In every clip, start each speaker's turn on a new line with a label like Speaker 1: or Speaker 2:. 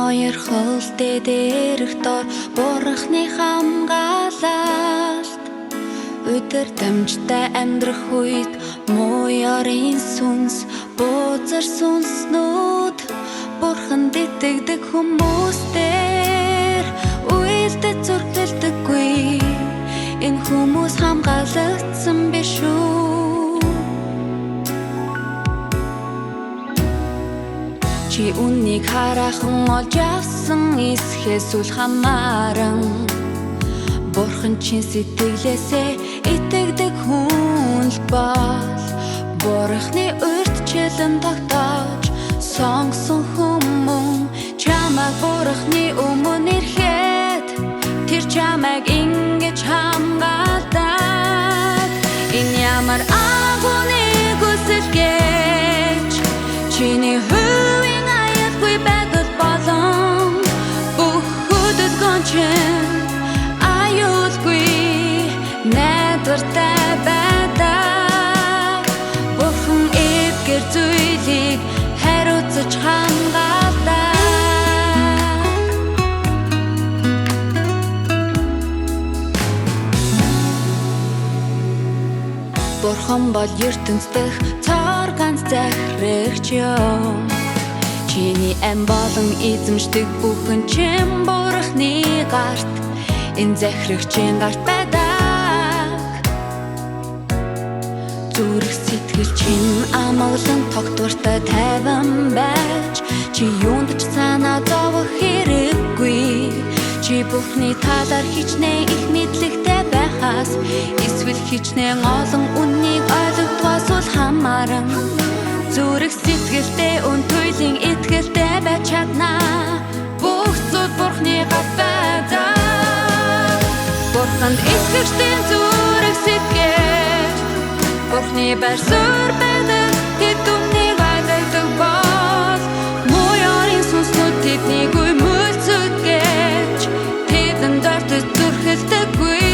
Speaker 1: Ноёрхолтой дээрх дор Бурхны хамгаалалт. Удирдамжтай амьдрах үед муу ёрын сүнс, бузар сүнснүүд Бурханд итгэдэг хүмүүстээр уйлдаж зүрхэлдэггүй. Энэ хүмүүс хамгаалагдсан биш үү? Чи үннийг хараахан олж авсан эсхээс үл хамааран Бурхан чин сэтгэлээсээ итгэдэг хүн л бол Бурхны урьдчилан тогтоож сонгосон хүмүүн чамайг Бурхны өмнө ирэхэд тэр чамайг ингэж хамгаалдаг. Энэ ямар агууны хүсэл гэж чиний хувийн аюулгүй байдал болон бүх хөдөлгөөн чинь аюулгүй найдвартай байдаг. Бурхан эдгээр зүйлийг хариуцаж хамгаалдаг. Бурхан бол ертөнц дэх цор ганц захирагч юм. Чиний ам болон эзэмшдэг бүхэн чин Бурхны гарт, энэ захирагчийн гарт байдаг. Зүрх сэтгэл чинь амгалан тогтвортой тайван байж чи юунд ч санаа зовох хэрэггүй. Чи Бурхны талаар хичнээн их мэдлэгтэй байхаас эсвэл хичнээн олон үннийг ойлгодгоос үл хамааран зүрх сэтгэлдээ үн туйлын итгэлтэй байж чадна. Бүх зүйл Бурхны гарт байдаг. Бурханд итгэгчдийн зүрх сэтгэл Бурхны байр суурь байдаг. Тэд үннийг ойлгодог бол муу ёрын сүнснүүд тэднийг мөлцөд гэж тэдэнд ортож зүрхэлдэггүй.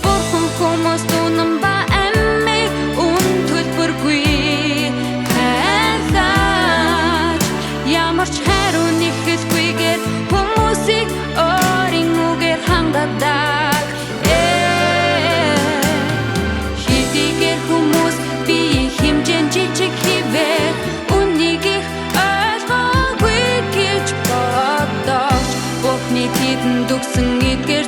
Speaker 1: Бурхан хүмүүст үнэн ба амийг үн төлбөргүй хайлаж ямар ч хариу нэхэлгүйгээр хүмүүсийг өөрийн үгээр хангадаг. Хэдийгээр хүмүүс биеийн хэмжээнд жижиг хэвээр үннийг их ойлгоогүй гэж бодогч Бурхны тэдэнд өгсөн эдгээр